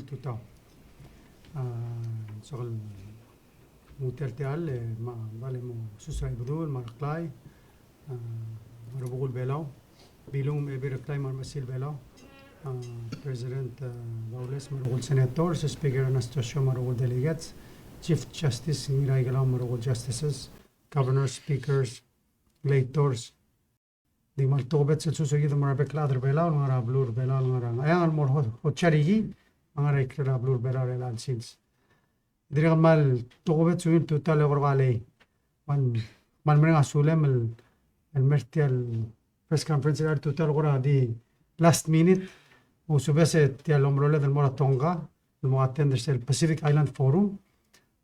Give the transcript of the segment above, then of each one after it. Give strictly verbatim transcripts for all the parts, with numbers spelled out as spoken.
Tutau. A, soak el mo tia el techall, e, me a, me a le mo susra Ibedul, me a Reklai, a, me a Rebukul Belau, Bilung me a Ebil Reklai me a Remechesil Belau, a, President, a, Baules me a rokui el senators, Speaker Anastacio me a rokui el delegates, Chief Justice Ngiraikelau me a rokui el justices, governors, speakers, legislators, di kmal tokubets el susebekid el mo er a bek el chad er Belau el ngar er a beluu er Belau el ngar er a, e ng mo er a ho-, hotel er ngii, me a ngar er a ikrel a beluu er Belau er chelecha el sils. Dirrek el kmal tokubets el tutau el eko er a lei. Kmal, kmal mereng a sulem el, el mer tia el press conference er a tutau el kora di last minute, usubes e tia el omeroled el mo er a Tonga, el mo attend er sel Pacific Island Forum.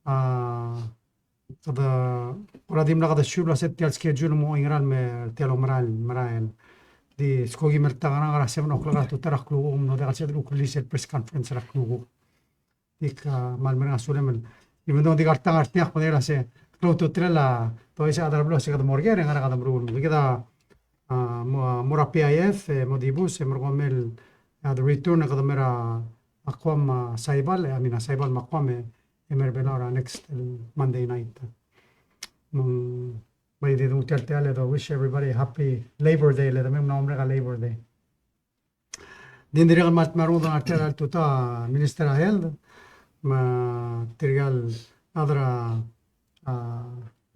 A, kede, kora dimlak kede sure el uase tia el schedule el mo oingerang el me tia el omerael, merael. Di skoki me a ta ngar er a seven o'clock er a tutau er a klukuk, me ng diak el sebeched el kuk release el press conference er a klukuk. Di kmal mereng a sulem el, even though ng di kar ta ngar er tiang, kmo ng diak el se klou a ultutelel a, te uaisei a chad er a beluu a se kede mo er ker, e ngera kede meruul. Me kid a, a, mo, mo er a P I F, e mo dibus, e merekong el, a, the return, e kede mer a, a Guam, a, Saipan, e, I mean, a Saipan me a Guam, e, e mer Belau er a next, el Monday night. Me ng, bai di dunguu tia el techall e de wish everybody a happy Labor Day, le de mei mla merek a Labor Day. Di ng dirrek el kmal dmu a rengud el ngar tia el tutau a Minister er a Health, me tirka el chad er a, a,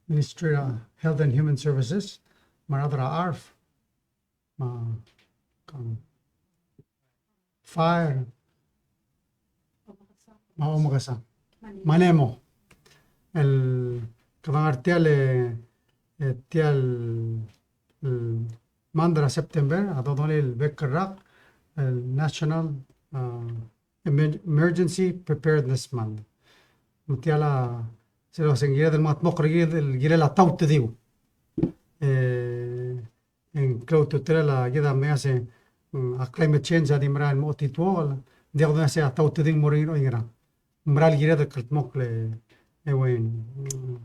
Ministry er a Health and Human Services, me a rechad er a ARF, me a, kang, Fire, me a Omekesang, me a NEMO. El kede ngar tia el, e, tia el, el month er a September, a dodengelii el bek el rak, el National, a, Emer-, Emergency Preparedness Month. Me tia el, sel uase ng kired el mengetmokl er kid el kirel a tautediu. E, e ng klou a ultutelel a kid a mei a se, mm, a climate change a di merael el mo otituokel, ng diak kudengei a se a tautediu ng mo er ngii el oingerang. Ng mera el kired el kldmokl e, e ua, mm,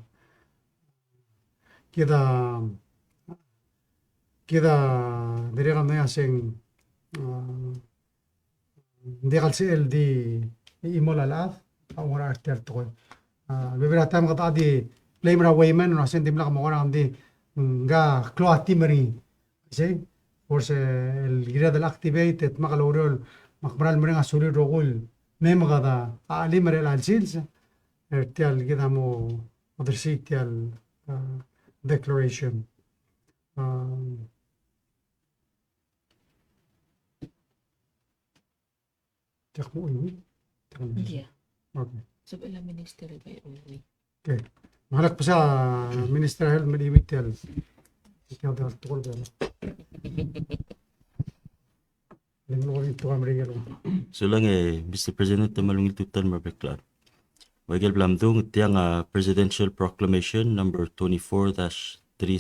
kid a, kid a dirrek el mei a se ng, a, ng diak el sebechel di chimo el chad a oungerachel er tia el tekoi. A, bebil er a taem kede di blame er a women, el uase ng dimlak mo oungerang, ng di, mm, ng klou a team er ngii. Sei, of course, e, el kired el activate, e dmak el oureor, me ak mera el mereng a sulir el rokui el mei me kede chelim er chelecha el sils, er tia el kid a mo odersii tia el, a, declaration. A, Diak mo chuiuii? Diak. Okay. Sebechel a minister el bai chuiuii. Okay. Me a lak besa Minister er a Health me chuiuii tia el, tia el tekoi el bai. Sulang e Mister President, te kmal ungil tutau el mo er a bek el chad. Ua ikel bla mdung, tiang a Presidential Proclamation number twenty-four dash three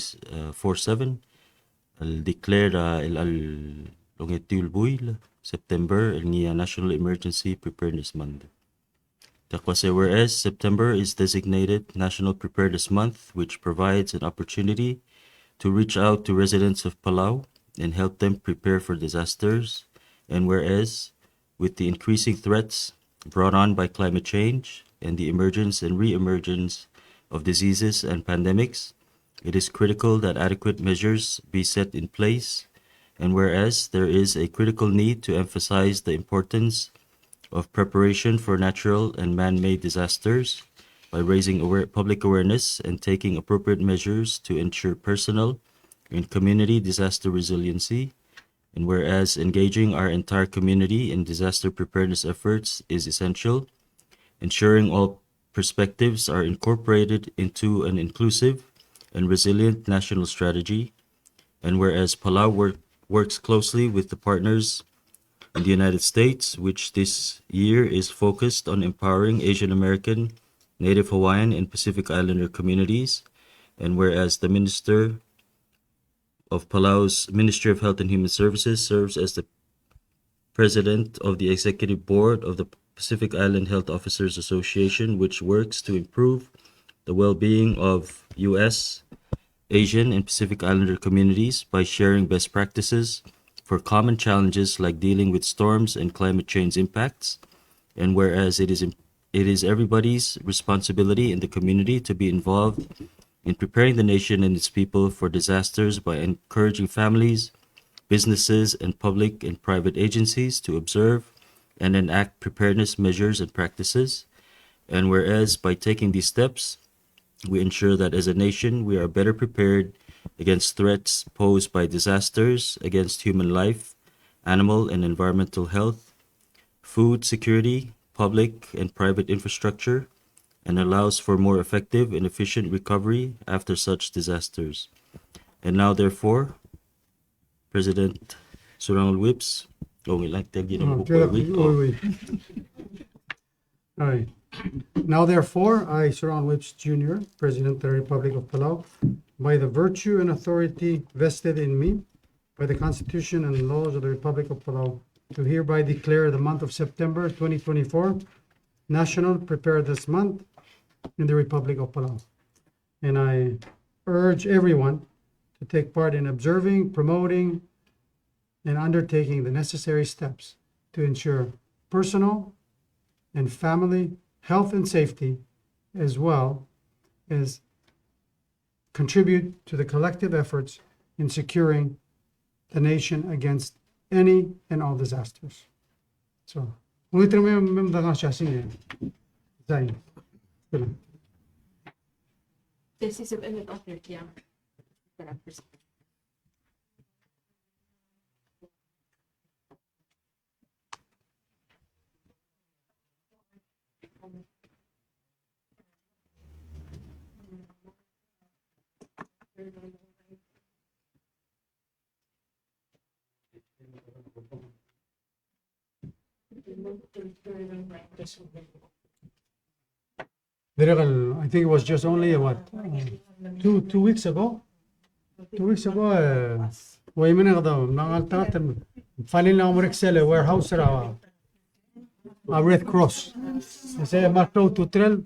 four seven, el declare a, el, el ongetiu el buil, September, el ngii a National Emergency Preparedness Month. Te kmo a se, whereas September is designated National Preparedness Month, which provides an opportunity to reach out to residents of Palau and help them prepare for disasters, and whereas with the increasing threats brought on by climate change and the emergence and re-emergence of diseases and pandemics, it is critical that adequate measures be set in place, and whereas there is a critical need to emphasize the importance of preparation for natural and man-made disasters by raising aware-, public awareness and taking appropriate measures to ensure personal and community disaster resiliency, and whereas engaging our entire community in disaster preparedness efforts is essential, ensuring all perspectives are incorporated into an inclusive and resilient national strategy, and whereas Palau work, works closely with the partners in the United States, which this year is focused on empowering Asian American, Native Hawaiian, and Pacific Islander communities, and whereas the Minister of Palau's Ministry of Health and Human Services serves as the president of the executive board of the Pacific Island Health Officers Association, which works to improve the well-being of U S, Asian, and Pacific Islander communities by sharing best practices for common challenges like dealing with storms and climate change impacts, And whereas it is im-, it is everybody's responsibility in the community to be involved in preparing the nation and its people for disasters by encouraging families, businesses, and public and private agencies to observe and enact preparedness measures and practices. And whereas by taking these steps, we ensure that as a nation, we are better prepared against threats posed by disasters against human life, animal and environmental health, food security, public and private infrastructure, and allows for more effective and efficient recovery after such disasters. And now, therefore, President Surangel Whipps, oh, we like that, you know, Oh, we- we- we- All right. Now, therefore, I, Surangel Whipps Junior, President of the Republic of Palau, by the virtue and authority vested in me by the Constitution and laws of the Republic of Palau, do hereby declare the month of September twenty twenty-four National Preparedness Month in the Republic of Palau. And I urge everyone to take part in observing, promoting, and undertaking the necessary steps to ensure personal and family health and safety, as well as contribute to the collective efforts in securing the nation against any and all disasters. So, ungil me, me, me, This is a, an author, yeah. Dirrek el, I think it was just only, what, uh, two, two weeks ago? Two weeks ago, uh, ua imei e kede mla ngalek el file el mo merek sel warehouse er a, a Red Cross. E se mla klou a ultutelel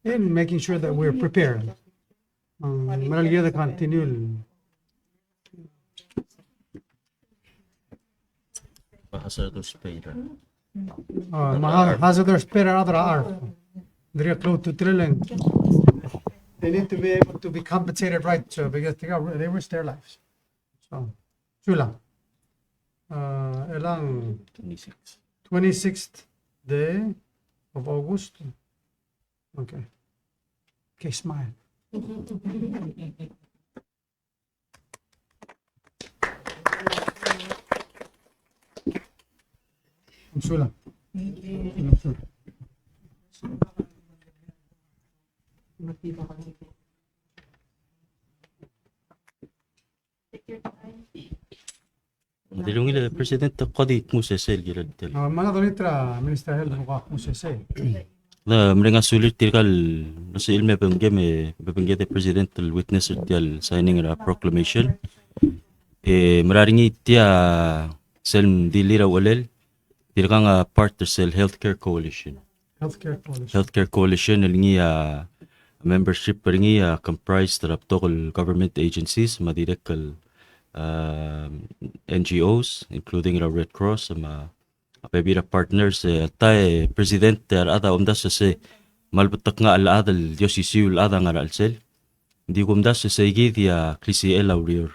in making sure that we're prepared. Um, me a le kired el continue. Hazardous pay er a. Uh, me a hazardous pay er a rechad er a ARFF. Dirrek el klou a ultutelel. They need to be able to be compensated, right, so, because they got, they risk their lives. So, sulang. Uh, elang twenty-sixth. Twenty-sixth day of August. Okay. Okay, smile. Sulang. Ng di ungil e President, ko di kmu sesei el kirel tia el. Ah, me a dolengit er a Minister er a Health el kuk kmu sesei. Ng mereng a sulir tirka el, ng sebechir el me obengkem, e obengked e President el witness er tia el signing er a proclamation. E mera er ngii tia sel mdilu er a uchelel, tirkang a part er sel Healthcare Coalition. Healthcare Coalition. Healthcare Coalition el ngii a membership er ngii a comprised er a betok el government agencies me a dirrek el, ah, N G Os, including er a Red Cross, me a bebil er a partners, e alta e President, e a rechad a omdasu e se kmal betok a chad el di osisiu el chad a ngar er a chelsel. Ng di kumdasu e se kid a klisichel a ureor.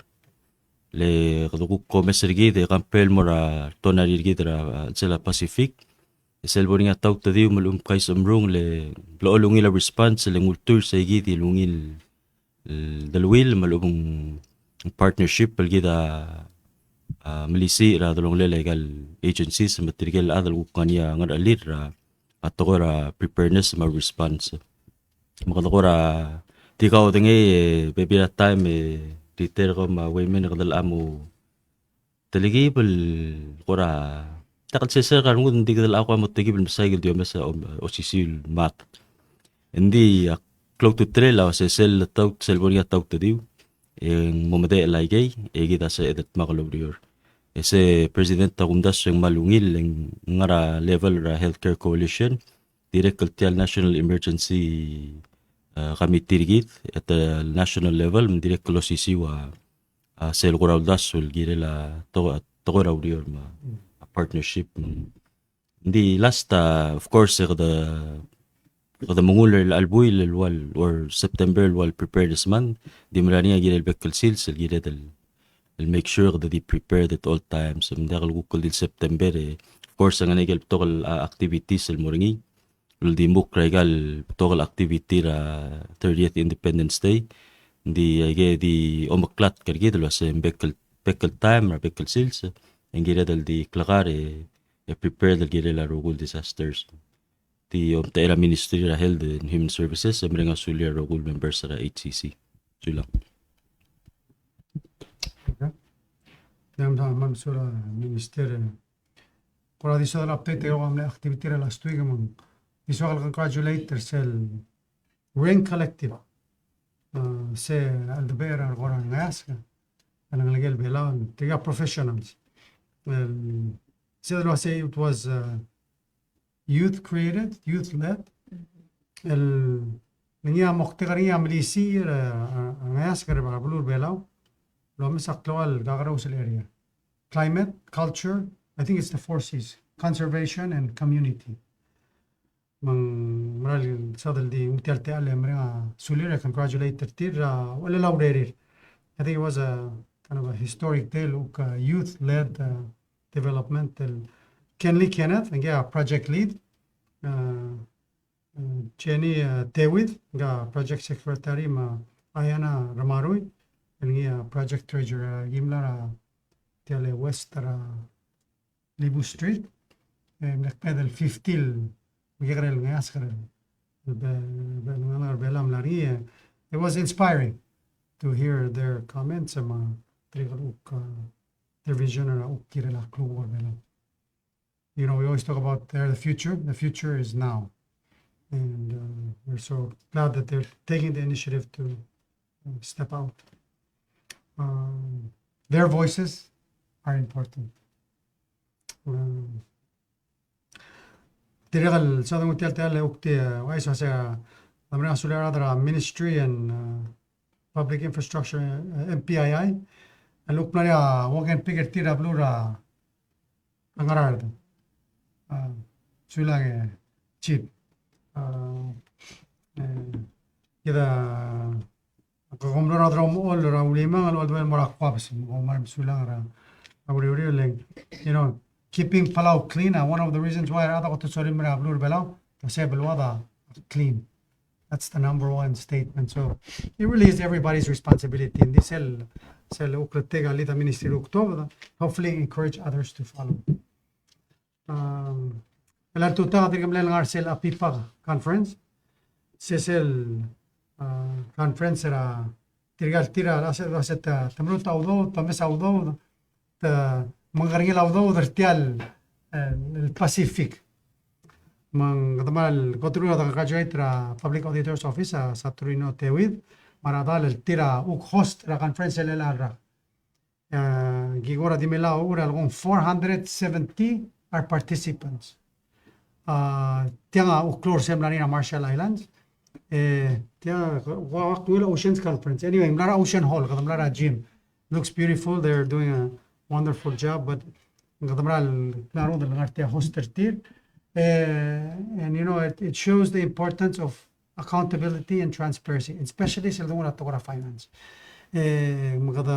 Le kede kuk omes er kid e compare el mo er a tonari er kid er a, a, chelsel a Pacific. E sel bo er ngii a tautediu me a lechub e ng kais a mrung le blechoel ungil a response le ng ultuil er se kid el ungil el deleuill me a lechub e ng partnership el kid a, a, melisiich er a delongelel aika el agencies me tirke el chad el kuk ngar er ngii a ngerechelir er a, a tekoi er a preparedness me a response. Me kede kora di kaudengei e bebil er a taem e detail er kau me a Waymine e kede locha mo telkib el kora, diak el sesei er a rengud, ng di kede locha kora mo telkib el mesaik el di omes a, om-, osisiu el mad. Ng di a klou a ultutelel a ua se sel letaut, sel bo er ngii a tautediu, e ng mo medechel aikei, e kid a sebeched el dmak el oureor. E se President a kumdasu e ng kmal ungil, e ng ngar er a level er a Healthcare Coalition, dirrek el tia el National Emergency, e, Committee er kid, at the national level, me ng dirrek el osisiu a, a sel kora uldasu el kirel a to-, tekoi er a ureor me a, a partnership, me ng Ng di last, a, of course, e kede, kede mengull er a chelecha el buil el ua el, or September el ua el preparedness month, ng di mla er ngii a kirel bek el sils el kired el, el make sure kede di prepared at all times. Me ng diak el kuk el di el September, e, of course, e ng ngar er ngii a ikel betok el, a, activities el mo er ngii. El di mukl er a ikal betok el activity er a thirtieth Independence Day. Ng di, e, aike di omeklatk er kid el uase ng bek el, bek el time er a bek el sils, e ng kired el di klekar e, e prepared el kirel a rokui el disasters. Di omtechei er a Ministry er a Health and Human Services, e mereng a sulir a rokui el members er a H C C. Sulang. Okay. Ng di mla, mla sulang Minister, e, kora di soad el update er a mle activity er a last week, me ng di soak el congratulate er sel Ring Collective. A, se a cheldebechel er a rekora ngeasek el ngelekel Belau, tirka professionals. El, se el uase it was, a, youth created, youth led. El, ngii a moktek er ngii a melisiich er a, a, a ngeasek er a beluu er a Belau. El omes a klou el kakerous el area. Climate, culture, I think it's the four C's, conservation and community. Me ng mera el soad el di nguu tia el techall e mereng a sulir e congratulate er tir er a, a uchelel a urerir. I think it was a kind of a historic day, look, uh, youth-led, uh, development. El Kenley Kenneth, ngii a project lead, uh, uh, Jenny, uh, Tewid, ngii a project secretary, me a Ayana Ramarui, el ngii a project treasurer, a ki mla er a tia el West er a Libu Street, e, mle kbedel fifty el mekekerei el ngeasek er a, be, be, ngar er a Belau el mla er ngii, e, it was inspiring to hear their comments, me a, tirke el kuk, uh, their vision er a kuk kirel a klukuk er a Belau. You know, we always talk about they're the future. The future is now. And, uh, we're so glad that they're taking the initiative to, uh, step out. Um, their voices are important. Um, dirrek el soad el nguu tia el techall e kuk di, uh, uaisei, a, a mereng a sulir a rechad er a Ministry and, uh, Public Infrastructure, uh, M P I I. El kuk mla er ngii a weekend pick er tir er a beluu er a a Ngaraard. A, sulang e, Chief. A, e, kid a, ke kom mlo er a Dromechol er a Ulimang, el all the way el mo er a Kuabes, kom kmal mesulang er a, a uriul, uriul, e, you know, keeping Palau clean, a, one of the reasons why a rechad a kot el sorir el mei er a beluu er a Belau, te se beluad a clean. That's the number one statement. So it really is everybody's responsibility. Ng di sel, sel kuk letik a lead a ministry el kuk tuobed, hopefully encourage others to follow. Um, el a tutau a dirk mle ngar er sel APIPA conference. Se sel, uh, conference er a tirka el tir a, a se, a se te, te meruul a udoud, te mes a udoud, te mengekerngel a udoud er tia el, el Pacific. Me ng kede kmal kot el ua de congratulate er a Public Auditor's Office, a Saturnino Tewid, me a rechedal el tir a kuk host er a conference el chelecha el rak. A, ki kora di melai a uchul e a lekong four hundred seventy are participants. A, tiang a kuk klou er se mla er ngii er a Marshall Islands. E, tiang a, ua, ua, ua Oceans Conference. Anyway, mla er a Ocean Hall, kede mla er a gym. Looks beautiful. They're doing a wonderful job, but kede mla er a, mla er a, ngar tia host er tir. E, and, you know, it, it shows the importance of accountability and transparency, especially sel donguu a tekoi er a finance. E, me kede,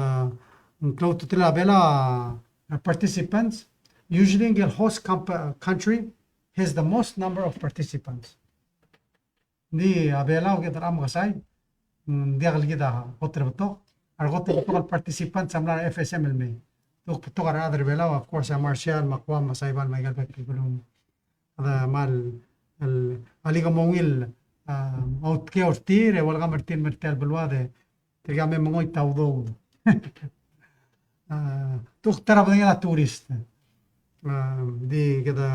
ng klou a ultutelel a Belau a, a participants, usually ngike el host comp-, country has the most number of participants. Ng di a Belau kid er a mekesai, ng diak el kid a kot el betok, a kot el betok el participants a mla er a F S M el mei. Te kuk betok a rechad er a Belau, of course, a Marshall, me a Guam, me a Saipan, me aika el bek el beluu. Kede kmal, el, a lak mong el, a, outkeu er tir, e welcome er tir el mei er tia el beluad e, tirka me mengoit a udoud. A, te kuk ta er a bedengel a tourist. A, di kede,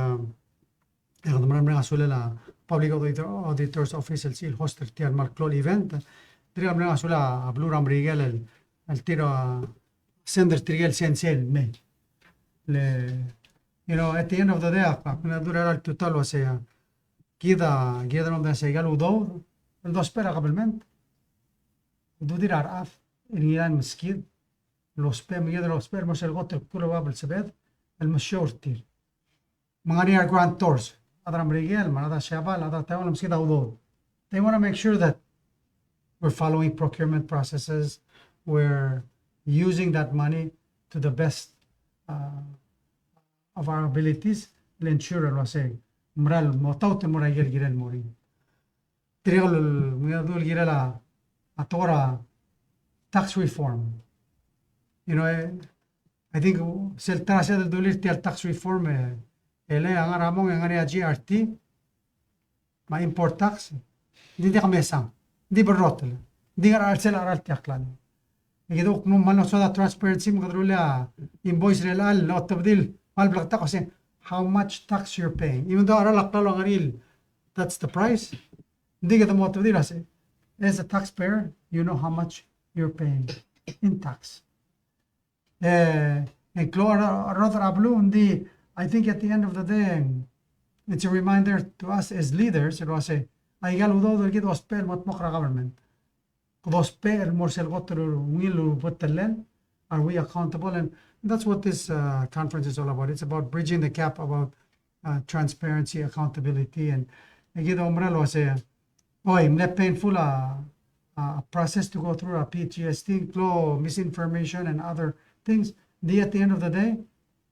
e kede mera el mereng a sulel a Public Auditor, Auditor's Office el sel host er tia el kmal klou el event. Tirka el mereng a sulel a beluu er a Merikel el, el tir a send er tirke el sensei el mei. Le, you know, at the end of the day, a, a, kede dmu er a ultutelel el uasei, a, kid a, kid a mla er a se aika el udoud el dousbech er a kabelment. Ududir a rechad el ngilai el meskid el ousbech, me kid el ousbech el mo er sel kot el kuk bab el sebeched el mesiou er tir. Me ng ngar er ngii a grantors, a rechad er a Merikel, me a rechad er a Siabal, a rechad er a Taiwan, el meskid a udoud. They want to make sure that we're following procurement processes, we're using that money to the best, uh, of our abilities, el ensure el uasei ng mera el mo taut el mo er a ikel kirel el mo er ngii. Dirrek el, el, el kirel a, a tekoi er a tax reform. You know, eh, I think, uh, sel ta er a sel dulii er tia el tax reform, eh, e le a ngar er a mong e ng ngar er ngii a G R T, me a import tax, ng di diak mesang, ng di berrotel, ng di ngar er a chelsel a cheral tia el klalo. E kid a kuk mle mo soad a transparency me kede rullii a invoice er chelecha el otebedii el kmal bleketakl el uasei how much tax you're paying. Even though a cheral a klalo a ngar er ngii el that's the price, ng di kede mo otebedii el uasei, as a taxpayer, you know how much you're paying in tax. Eh, e klou a rechad er a beluu, ng di, I think at the end of the day, it's a reminder to us as leaders, el uasei, aika el udoud el kid ousbech el mo tmokl er a government. Kede ousbech el mo er sel kot el ungil el betelel, are we accountable? And that's what this, uh, conference is all about. It's about bridging the gap about, uh, transparency, accountability, and, e kid a oumera el uasei, oi, mle painful a, a process to go through a P G S T, klou misinformation and other things. Di at the end of the day,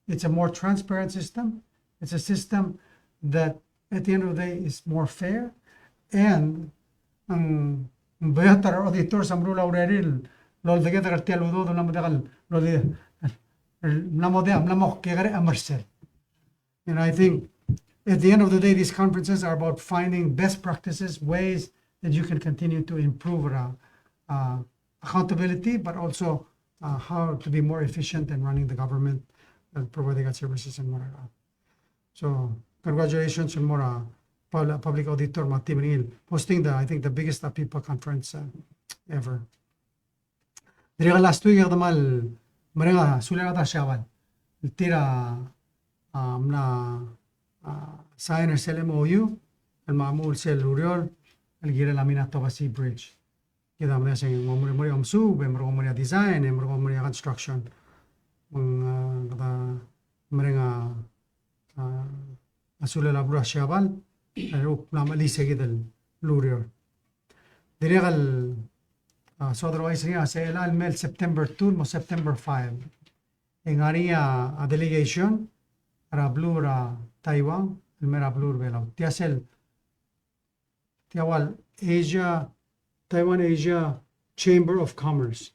it's a more transparent system. It's a system that at the end of the day is more fair. And, um, ng beot a re auditors a meruul a urerir el oldeked er tia el udoud el mla mo diak el, el mla mo diak, mla mo kekerei a mersel. And I think at the end of the day, these conferences are about finding best practices, ways that you can continue to improve, uh, uh, accountability, but also, uh, how to be more efficient in running the government and providing our services and whatnot. So congratulations el mo er a pub-, public auditor me a team er ngii el hosting the, I think, the biggest APIPA conference, uh, ever. Dirrek el last week e kede kmal mereng a sulir a rechad er a Siabal el tir a, a, mla, a, sign er sel M O U el mo omuchel sel ureor el kirel a Minatoba Sea Bridge. Kid a medengei el uasei ng mo er ngii, mo er ngii a omesuub, e mo er ngii a design, e mo er ngii a construction. Me ng, a, kede mereng a, a, a sulel a beluu er a Siabal, e kuk mla melai se kid el ureor. Dirrek el, a, soad el uaisei er ngii a se el mei el September two el mo September five. E ng ngar er ngii a, a delegation er a beluu er a Taiwan el mei er a beluu er a Belau. Tia sel, tia ua el Asia, Taiwan Asia Chamber of Commerce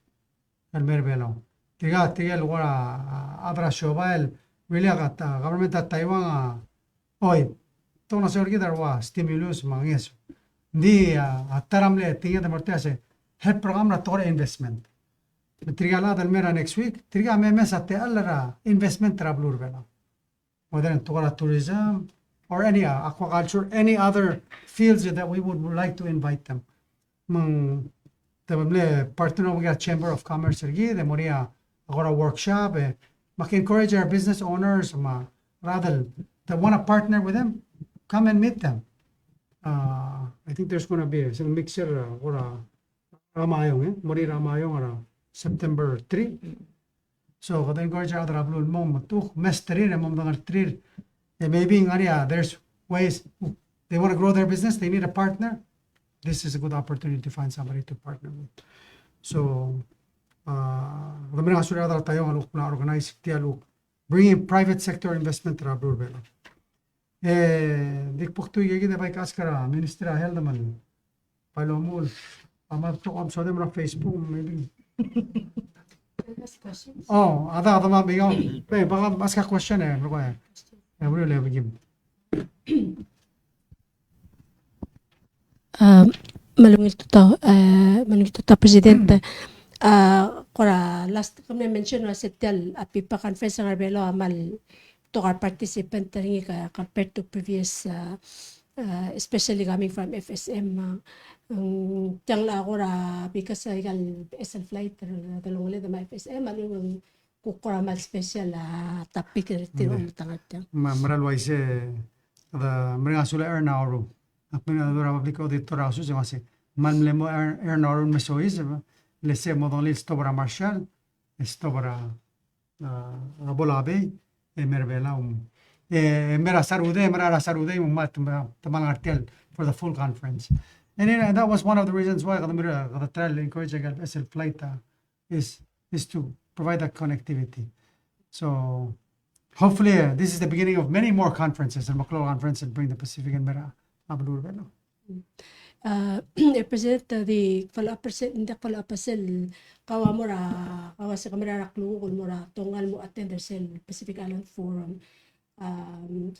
el mei er a Belau. Tirka, tirka el kora, a, a rechad er a siobai el, really a, a government er a Taiwan a, oi, te ng soad er kid a ua stimulus me a ngeso. Ng di, a, a ta er a mle tekinged el mo er tia se, help program er a tekoi er a investment. Tirka el chad el mei er a next week, tirka a me mes a techall er a investment er a beluu er a Belau. Whether in tekoi er a tourism or any, uh, aquaculture, any other fields that we would like to invite them. Me ng, te mle partner er ngii a Chamber of Commerce er kid, e mo er ngii a kora workshop, e, me ak encourage our business owners, me a rechad el, that wanna partner with them, come and meet them. Uh, I think there's gonna be a mixture, uh, kora Ramayong, e, mo er a Ramayong er a September three. So kede encourage a rechad er a beluu el mo, mo tuch, mesterir, e mo medengelterir. E maybe ng ngar er ngii a, there's ways, they wanna grow their business, they need a partner. This is a good opportunity to find somebody to partner with. So, a, kede mereng a sulir a rechad er a Taiwan el kuk mla organize tia el kuk bring in private sector investment er a beluu er a Belau. E, di kuk betok a ikakid e bai ask er a Minister er a Health me ng bai lomuchel a mla betok a omesodel er a Facebook, maybe. Oh, a da, a da me a, bai, bai ask a question e, me ko e. E, uriul e, begin. A, me a ungil tutau, a, me a ungil tutau President. A, kora last, ke mle mention er a se tia el APIPA conference er a Belau a kmal betok a participant er ngii ke, compared to previous, a, a, especially coming from F S M, a, ng, tiang a kora because a ikal S L flight er a delongeled me a F S M, a lechub e ng kuk kora kmal special a topic er tir el omuchel er tiang. Me a mera el uaisei, kede mereng a sulir a Erna Oru. Ak mereng a dul er a public auditor a uaisei, uaisei. Me ng mle mo Er-, Erna Oru me soiseb, e le se mo dengei el stop er a Marshall, e stop er a, a, a Pohnpei, e mei er a Belau. E, e mera Saturday, mera Saturday, me te, te mla ngar tial for the full conference. And then, uh, that was one of the reasons why kede mera, kede try el encourage aike el flight, uh, is, is to provide that connectivity. So hopefully, uh, this is the beginning of many more conferences, el meklou el conference el bring the Pacific el mera a beluu er a Belau. Uh, e President, uh, di follow up, President, di follow up sel kau a mo er a, kau a se kemera er a klukuk el mo er a Tonga el mo attend er sel Pacific Island Forum. Um,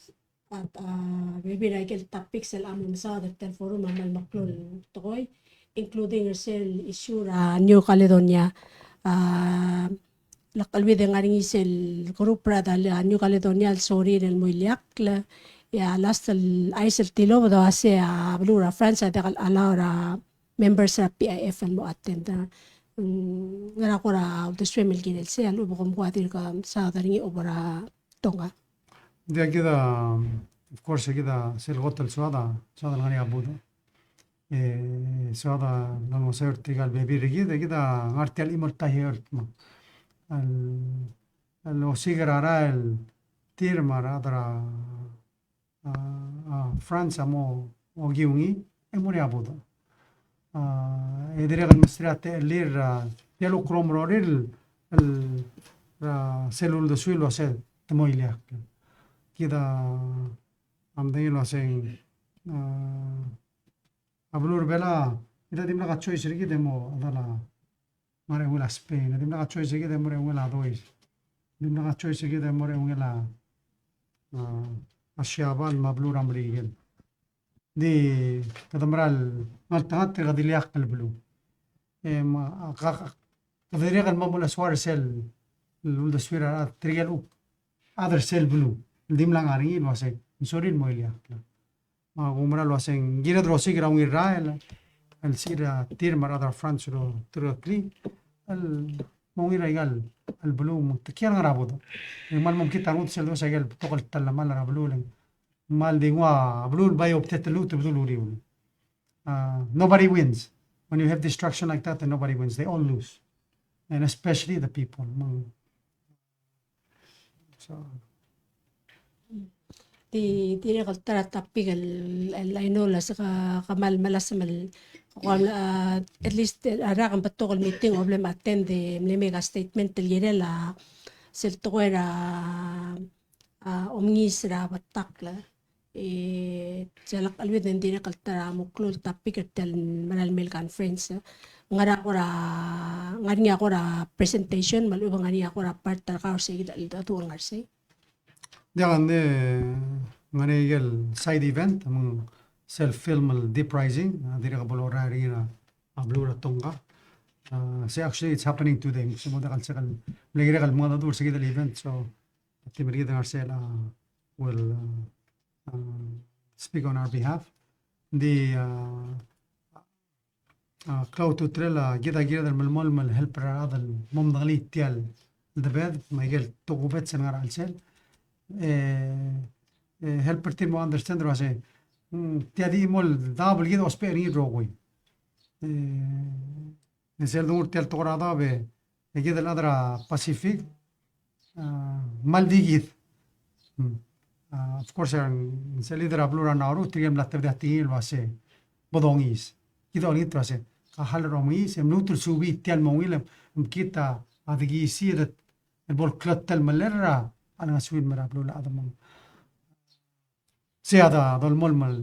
at, uh, maybe er a ikel topic sel a mo mesaod er tia el forum a kmal meklou el tekoi, including er sel issue er a New Caledonia. Uh, Lak el uid e ng ngar er ngii sel group er a New Caledonia el sorir el mo ileakl, e a last el chais el tilobed a uase a beluu er a France a diak el allow er a members er a P I F el mo attend. Mm, ngera kora uldesuem el kirel sei, a lechub e kom kuk dirk mesaod er ngii a obo er a Tonga? Ng di kid a, of course, kid a sel kot el soad a, soad el ngar er ngii a budech. E soad a ngar er ngii a tirka el bebil er kid, e kid a ngar tia el chimo el taihei el, el osiik er a rael el tir me a rechad er a, a, a France a mo okiu ngii, e mo er ngii a budech. A, e dirrek el mesterir a techellir, a, tia el ukerom er a urerir el, el, a, sel uldesuir el uase te mo ileakl. Kid a, a medengei el uase, a, a beluu er a Belau, e dimlak a choice er kid e mo, a, ngar er a eungel a Spain, e dimlak a choice er kid e mo er a eungel a Dois, e dimlak a choice er kid e mo er a eungel a, a, a Siabal me a beluu er a Merikel. Ng di kede mera el ngeltengat e kede ileakl el beluu. E me a, ka, ka, kede dirrek el mo melesoar er sel uldesuir a rechad, tirke el chad er sel beluu el dimlak ngar er ngii el uase ng sorir el mo ileakl. Me a kumerang el uase ng kired el osiik er a ungil rael el, el sichir a tir me a rechad er a France el olterekeklii el mo ungil er aika el beluu me te kiei er a ngar er a budech. E ng kmal mo mekngit a rengud sel dosa aike el betok el telemall er a beluu el ng kmal di nguu a beluu el bai obengterir el lmuut el bedul uriul. Uh, nobody wins. When you have destruction like that, then nobody wins. They all lose. And especially the people. So, di, dirrek el ta er a topic el, el, I know el se ke, ke kmal melasem el, uh, at least, uh, a rak el betok el meeting el bla mo attend e mle make a statement el kirel a sel tekoi er a, uh, omengiis er a betakl. E, sel lak el uid e ng dirrek el ta er a meklou el topic er tia el mera el mei el conference. Ng ngar er ngii a kora, ng ngar er ngii a kora presentation, me a lechub e ng ngar er ngii a kora part er kau er sei, kid a cheldecheduch el ngar er sei? Diak, ng di ngar er ngii a ikel side event, me ng sel film el Deep Rising, a dirrek el bo lorael er ngii er a beluu er a Tonga. Uh, so actually, it's happening today. So, mo diak el sel, mle kirek el mengedecheduch er sei kid el event, so, a team er kid el ngar er sei a, will, uh, uh, speak on our behalf. Ng di, uh, uh, klou a ultutelel a kid a kired el melemolem el help er a rechad el mo medengelii tia el debed, me aike el tokubets el ngar er a chelsel. E, e, help er tir el mo understand el uase, mm, tia di chimo el daob el kid a ousbech er ngii el rokui. E, e sel dengar er tia el tekoi er a daob e, e kid el chad er a Pacific, a, kmal di kid. Mm. A, of course, a, sel leader er a beluu er a Nauru, tirke el mla tebedii a tekingel el uase, bo dongiis. Kid a olengit el uase, ka hall er a omengiis, e mluut el subii tia el mo ungil, e mekngit a, a dekiisii, e de, el bo el klou a telemellel er a, a lengeseu el mei er a beluulechad me ng sei a dolemolem el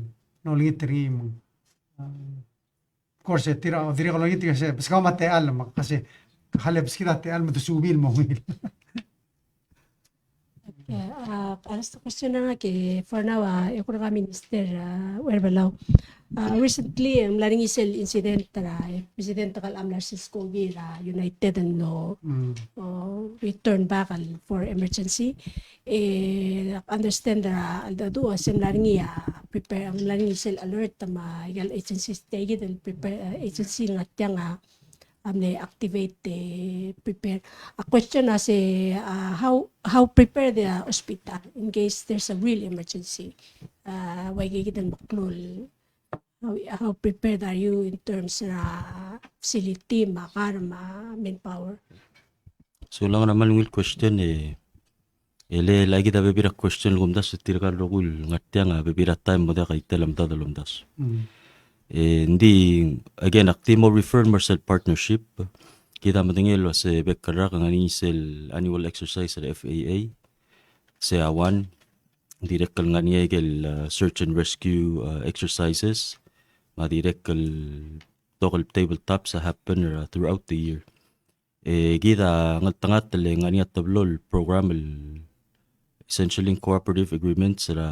olengit er ngii me ng, a, of course, e tir a, dirrek el olengit er ngii el se, beskau me a techall, me ka se, ka hale beskid a techall me te subii el mo ungil. Okay, a, a last question er ngak e for now, a, e kuk er a Minister, a, Uherbelau. A, recently, e, ng mla er ngii sel incident er a, e, President a kal mla er sel skoki er a United el mlo, mm, o, return back el for emergency. E, understand er a cheldecheduch a se ng mla er ngii a prepare, ng mla er ngii sel alert me a ikel agencies, tia kid el prepare, e, agency el ngar tiang a, a mle activate, e, prepare. A question a se, a, how, how prepared the hospital in case there's a real emergency? A, ua ikakid el meklou el How, how prepared are you in terms er a facility, me a kar, me a manpower? So, ng kmal ungil question e, E le, le kid a bebil er a question el kumdasu, tirka el rokui el ngar tiang a bebil er a taem mo diak a itel a medad el omdasu. Mm. E, ng di, again, ak di mo refer el mo er sel partnership, kid a medengei el uase bek el rak e ng ngar er ngii sel annual exercise er a F A A, se a one, dirrek el ngar er ngii a ikel, uh, search and rescue, uh, exercises, me a dirrek el betok el tabletops a happen, uh, throughout the year. E kid a ngeltengat el ngar er ngii a teblo el program el essentially cooperative agreements er a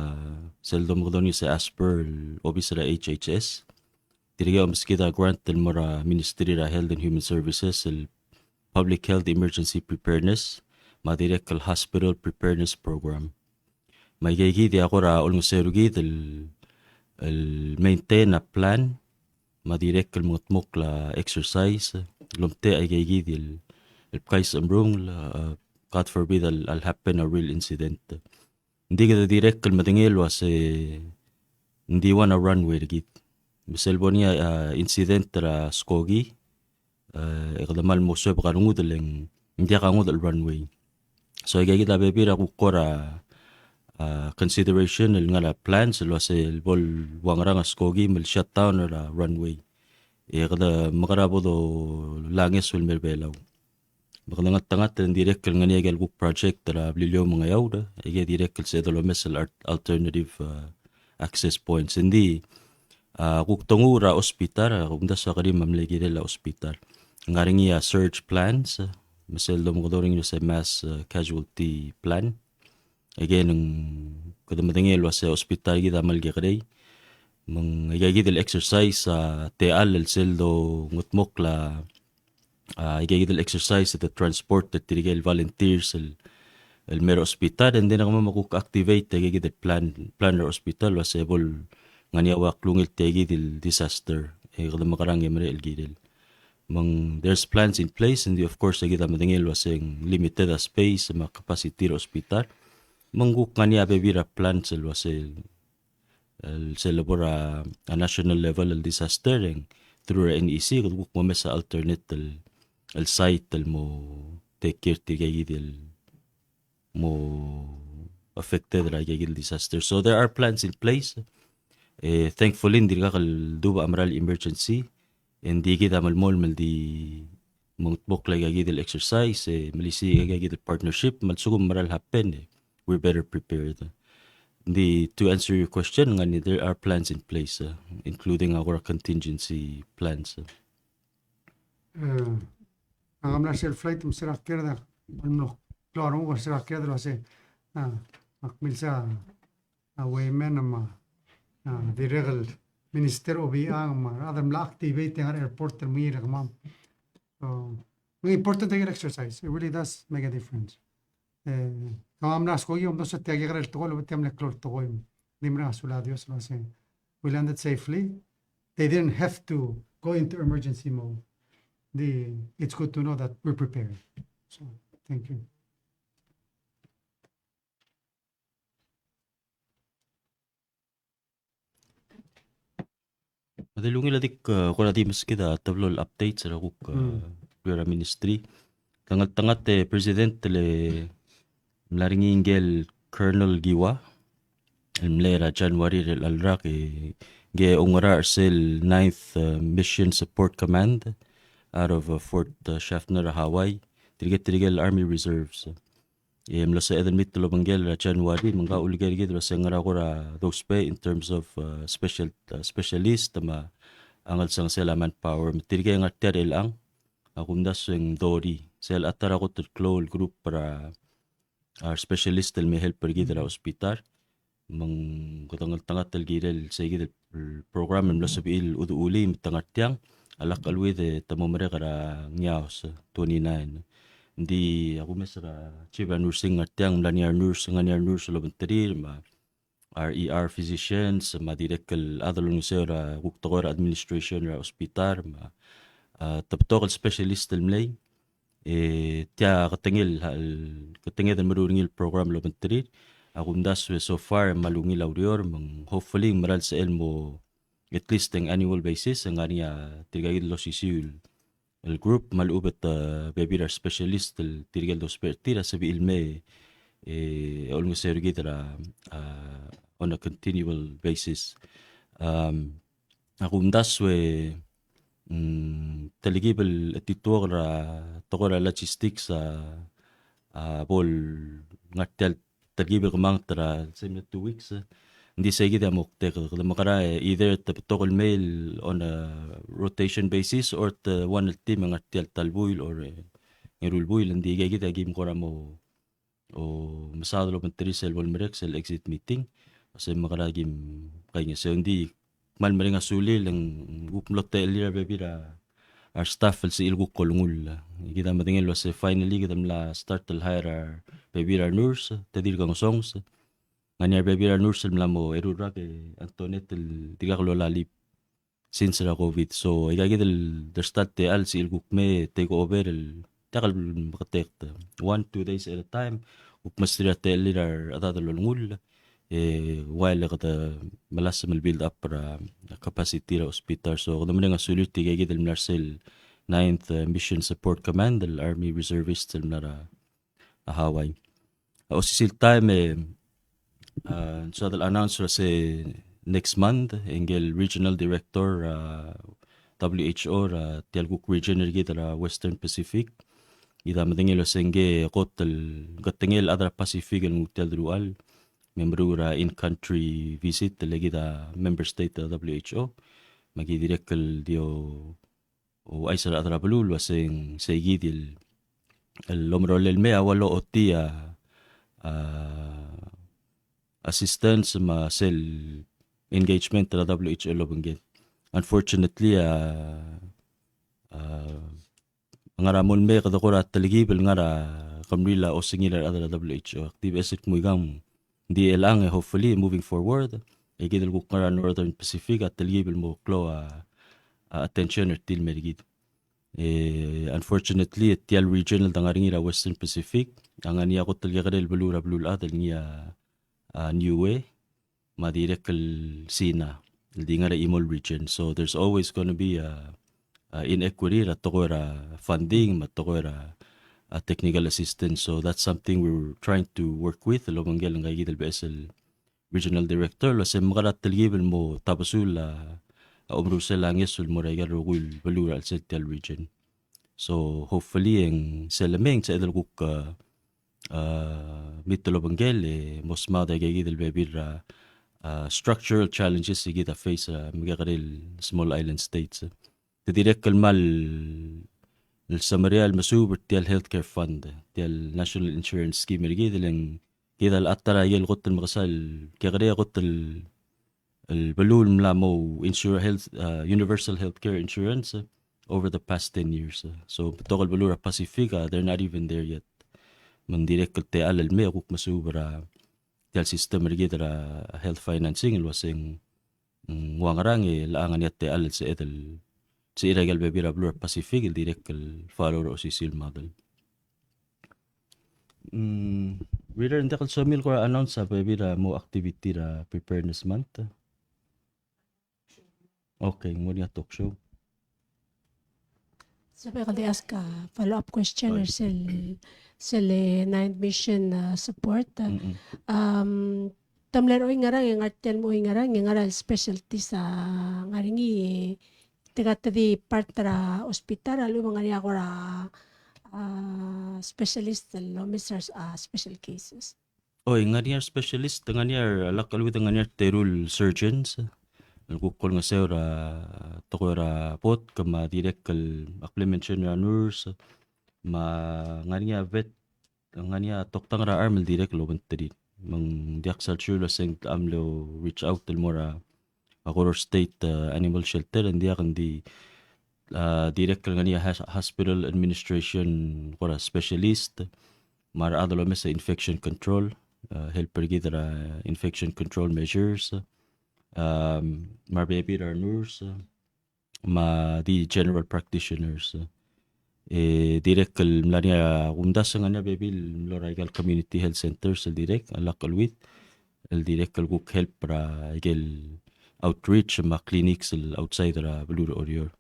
sel domekedong er ngii se ASPR el obis er a H H S. Tirke a omeskid a grant el mo er a Ministry er a Health and Human Services el Public Health Emergency Preparedness, me a dirrek el Hospital Preparedness Program. Me aika kid a kora olengeseu er kid el, el maintain a plan, me a dirrek el mengetmokl a exercise, el omtechei aika kid el, el bkais a mrungel, uh, God forbid, el, el happen a real incident. Ng di kede dirrek el medengei el uase ng di one a runway er kid. Me sel bo er ngii a, uh, incident er a skoki, e, e kede mal mo suebek a rengud el ng diak a ngodech el runway. So, aika kid a bebil er a kuk kora, a, consideration el ngar er a plans el uase el bo el ua ngerang a skoki me le shut down er a runway. E kede mekerang e bo dolai a ngeso el mei er a Belau. Me kede ngeltengat e ng dirrek el ngar er ngii a ikel kuk project er a Beliliou me a Ngeaur, e aike dirrek el sebeched el omes el art-, alternative, a, access points. Ng di, a, kuk tonguu er a hospital, a, kumdasu a kerim a mle kirel a hospital. Ngar er ngii a surge plans, me sel domekedong er ngii el uase mass, a, casualty plan. Again, ng kede medengei el uase hospital er kid a mal kekerei. Me ng aika kid el exercise, a, techall el sel dongetmokl a, a, aika kid el exercise e de transport er tirke el volunteers el, el mei er a hospital, and then kemam a kuk activate aika kid el plan, plan er a hospital el uase bo el ngar er ngii a ua klungel tia kid el disaster, e kede mekerang e merek el kirel. Me ng there's plans in place, and of course, aika kid a medengei el uase ng limited a space me a capacity er a hospital. Me ng kuk ngar er ngii a bebil er a plans el uase el sel lebo er a, a national level el disaster, e ng through er a N E C, kede kuk mo mes a alternate el, el site el mo take care er tirke kid el mo affected er aika kid el disaster. So there are plans in place. E, thankfully, ng dirkak el dubech a mera el emergency. E ng di kid a melemolem el di mengetmokl aika kid el exercise, e melisiich aika kid el partnership, me a lsekum mera el happen, e we're better prepared. Ng di, to answer your question, ng ngar er ngii, there are plans in place, uh, including our contingency plans. Uh. E, a ngar er a sel flight, me se er a kired, a, el mlo klou a renguk, se er a kired el uase, a, ak milsa a Waymine me a, a, dirrek el Minister Obichang me a rechad el mla activate er a airport el mengiil er kemam. So, ng important aike el exercise. It really does make a difference. E, kemam er a skoki, omdasu e tia kekerei el tekoi, el uase tia mle klou el tekoi. Ng di mereng a sulel a Dios el uase we landed safely. They didn't have to go into emergency mode. Ng di, it's good to know that we're preparing. So, thank you. Me a di ungil a dik, e, kora di meskid a teblo el updates er a kuk, e, mm, er a ministry. Te ngeltengat e President el mla er ngii ngike el Colonel Giwa el mlei er a January er chelecha el rak, e ngike a oungerachel er sel Ninth, e, Mission Support Command out of, e, Fort, e, Schaffner, Hawaii. Tirke, tirke el Army Reserves. E mlo sebeched el meet el obengkel er a January, me ng kau uleker er kid el uase ngera kora dousbech in terms of, uh, special, uh, specialist me a ngelsengesel a manpower. Me tirke a ngar tia er chelechang, a kumdasu e ng thirty. Sel ta er a kot el klou el group er a, a specialist el me help er kid er a hospital. Me ng kede ngeltengat el kirel sei kid el program el mlo sebechir el chuduchulii me te ngar tiang, a lak cheleuid e te mo merek er a Ngiaos, twenty-nine. Ng di a kumes er a chief er a nursing ngar tiang, mla er ngii a nurse, ngar er ngii a nurse el obengterir, me a R E R physicians, me a dirrek el chad el olengeseu er a kuk tekoi er a administration er a hospital, me a, a, te betok el specialist el mlei. E tia ketengel, el ketengel el meruul er ngii el program el obengterir, a kumdasu e so far e mal ungil a ureor, me ng hopefully ng mera el sebechel el mo at least on annual basis, e ng ngar er ngii a tirka kid el osisiu el group, me a lechub e te bebil er a specialist el tirke el dousbech er tir a sebechir el mei, e olengeseu er kid er a, a, on a continual basis. Um, a kumdasu e, mm, telkib el chetituokel er a tekoi er a logistics a, a bo el ngar tia el telkib el kemanget er a sel two weeks, e. Ng di sei kid a moktek, kede mekera, e, either te betok el mei el on a rotation basis or te one el team e ngar tia el ta el buil or, e, ng eru el buil, ng di ikakid a kim kora mo o mesaod el obengterir sel bo lemerek sel exit meeting. Se mekera kim kaingeseu. Ng di kmal mereng a sulir e ng kuk mlo techellir a rebebil er a re staff el sebechir el kuk olengull. Kid a medengei el uase finally kede mla start el hire a rebebil er a re nurse, te dirk ngesonges. Ngar er ngii a rebebil er a re nurse el mla mo eru el rak e Antoinette el dirkak lola leave since er a COVID. So, ikakid el dersta el techall el sebechir el kuk me take over el, diak el meketeket, one, two days at a time, kuk mesterir a techellir a rechedad el olengull, e, while kede melasem el build up er a capacity er a hospital. So, kede mereng a sulir tirkakid el mla er sel Ninth, e, Mission Support Command, el Army Reservist el mla er a a Hawaii. A osisiu el taem e, a, ng soad el announce er a se next month, e ngike el regional director, a, WHO, er a tia el kuk region er kid er a Western Pacific. Kid a medengei el uase ngike kot el, ketengel a chad er a Pacific el nguu tia el deruchall. Me meruul er a in-country visit, le kid a member state er a WHO. Me ki dirrek el di o ouchais er a rechad er a beluu el uase ng sei kid el, el omerolel el mei a ua lochotii a, a, assistance me a sel engagement er a WHO el obengkel. Unfortunately, a, a, ngar er a mo el mei e kede kora telkib el ngar er a kemril a osengir a rechad er a WHO. Ak di beches el kmo ikang Ng di chelechang e hopefully moving forward, e kid el kuk ngar er a Northern Pacific a telkib el mo klou a, a attention er tir el mer kid. E, unfortunately, e tia el region el dengar er ngii er a Western Pacific, a ngar er ngii a kot el kekerei el beluu er a beluulechad el ngii a, a Niue, me a dirrek el Sina, el di ngar er a chimo el region. So there's always gonna be a, a inequity er a tekoi er a funding, me a tekoi er a, a technical assistance. So that's something we're trying to work with, el obengkel ngika kid el beches el regional director, el uase mekera telkib el mo tabesul a, a omerusel a ngeso el mo er aika el rokui el beluu er a chelsel tia el region. So hopefully e ng sel lemei e ng sebeched el kuk, a, a, meet el obengkel e mo smaod aika kid el bebil er a, a, structural challenges el kid a face er a mekekerei el small island states. Te dirrek el kmal el semeriar el mesuub er tia el healthcare fund, tia el national insurance scheme er kid, e le ng kid a lecha ta er a ikel kot el mekesai el kekerei a kot el, el beluu el mla mo insure health, uh, universal healthcare insurance, uh, over the past ten years, uh. So betok el beluu er a Pacific, uh, they're not even there yet. Me ng dirrek el techall el mei e kuk mesuub er a tia el system er kid er a health financing el uase ng, mm, ng ua ngerang e le ng ngar er ngii a techall el sebeched el, sebechir aika el bebil er a beluu er a Pacific el dirrek el follow er a osisiu el model. Mm, Reader, ng diak el somiu el kora announce a bebil er a mo activity er a Preparedness Month. Okay, ng mo er ngii a talk show. Sebechek el di ask a follow-up question er sel, sel, eh, Ninth Mission, uh, support. Mm-mm. Um, te mle er a oingerang, e ngar tia el mo oingerang, e ngar er a specialties a ngar er ngii, e te kuk di part er a hospital, a lechub e ng ngar er ngii a kora, a, specialist el omes er a, a, special cases. Oi, ng ngar er ngii a re specialist, ng ngar er ngii a re, a lak cheleuid e ng ngar er ngii a re teru el surgeons, el kuk olengeseu er a tekoi er a botk, me a dirrek el ak mle mention er a nurse, me a ngar er ngii a vet, ng ngar er ngii a toktang er a charm el dirrek el obengterir. Me ng diak sal sure el uase ng techa mlo reach out el mo er a a Koror State, uh, Animal Shelter, ng diak, ng di, uh, dirrek el ngar er ngii a has-, hospital administration kora specialist, me a rechad el omes er a infection control, uh, help er kid er a infection control measures, um, me a rebebil er a nurse, me a di general practitioners. E dirrek el mla er ngii a kumdasu e ng ngar er ngii a bebil el mlo er aika el community health centers el dirrek, a lak cheleuid, el dirrek el kuk help er aike el outreach me a clinics el outside er a beluu er a Oreor.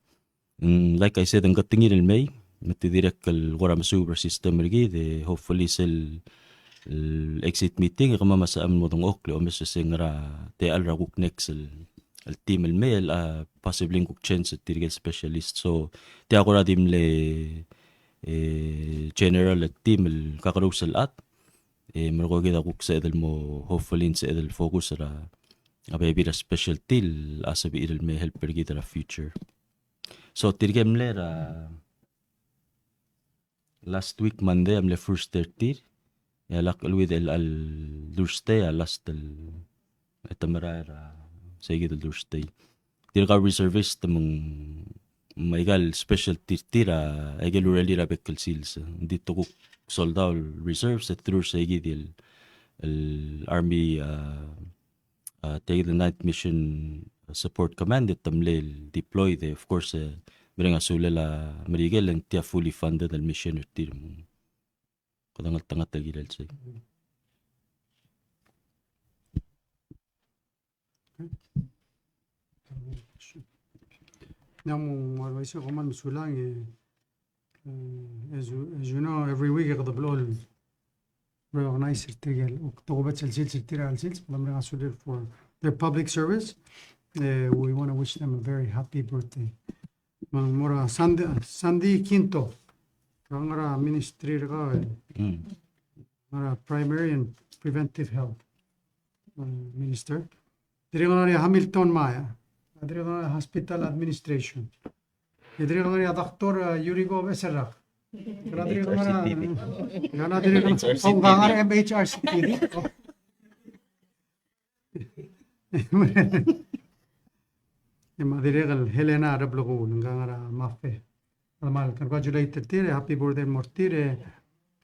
Mm, like I said, ng ketengir el mei, me te dirrek el kora mesuub er a system er kid, e hopefully sel el exit meeting, e kemam a sebechem el mo dengchokl e omes e se ngera techall er a kuk next el, el team el mei el, a, possibly ng kuk change er tirke el specialist. So, tia kora di mle, e, general el team el kakerous el chad, e, merekong e kid a kuk sebeched el mo, hopefully, ng sebeched el focus er a, a bebil er a specialty el sebechir el me help er kid er a future. So, tirke mle er a last week Monday a mle first er tir, e a lak el wid el, el Thursday a last el, e te merael er a seikid el Thursday. Tirka el reservist me ng, me aika el specialty er tir a, aike el urerir a bek el sils. Ng di te kuk soldau el reserves, e through er seikid el, el Army, a, a, tia kid el Ninth Mission Support Command, e te mle deploy, e, of course, e, mereng a sulel a Merikel, e ng tia fully funded el mission er tir. Kede ngeltengat el kirel sei. Ng mo advice ko me ng mesulang, e, Uh, as you, as you know, every week e kede blo el recognize er tirke el, uk tokubets el sils er tir a sils, kede mereng a sulel for their public service. Uh, we want to wish them a very happy birthday. Me ng mo er a Sandy, Sandy Quinto. Ngera a ministry er kau, e. Mm. Ngera a primary and preventive health, uh, minister. Dirrek el ngar er ngii a Hamilton Maya. Dirrek el ngar er ngii a hospital administration. E dirrek el ngar er ngii a Doctor, uh, Yuriko Beserrak. Kora dirrek el ngar er ngii a, ngera dirrek el ngar er ngii a M H R C P D. E me a dirrek el Helena Reblekul, ngka ngar er a Mafe. Kmal congratulate er tir, e happy birthday el mo er tir, e,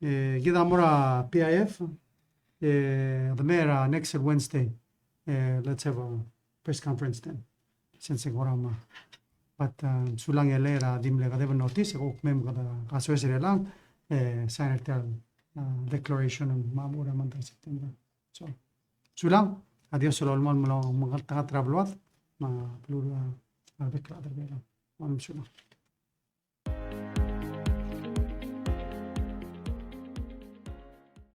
e, kid a mo er a P I F, e, de me er a next Wednesday, e, let's have a press conference then. Since kora me. But, uh, sulang e le er a di mle kedeb el notice, e kuk mei me kede kasoes er chelechang, e, sign er tia el, uh, declaration me a mo er a month er a September. So, sulang, a Dios a lolemolem el mo mengeltengat er a beluad, me a beluu er a rebek el chad er a Belau. Sulang.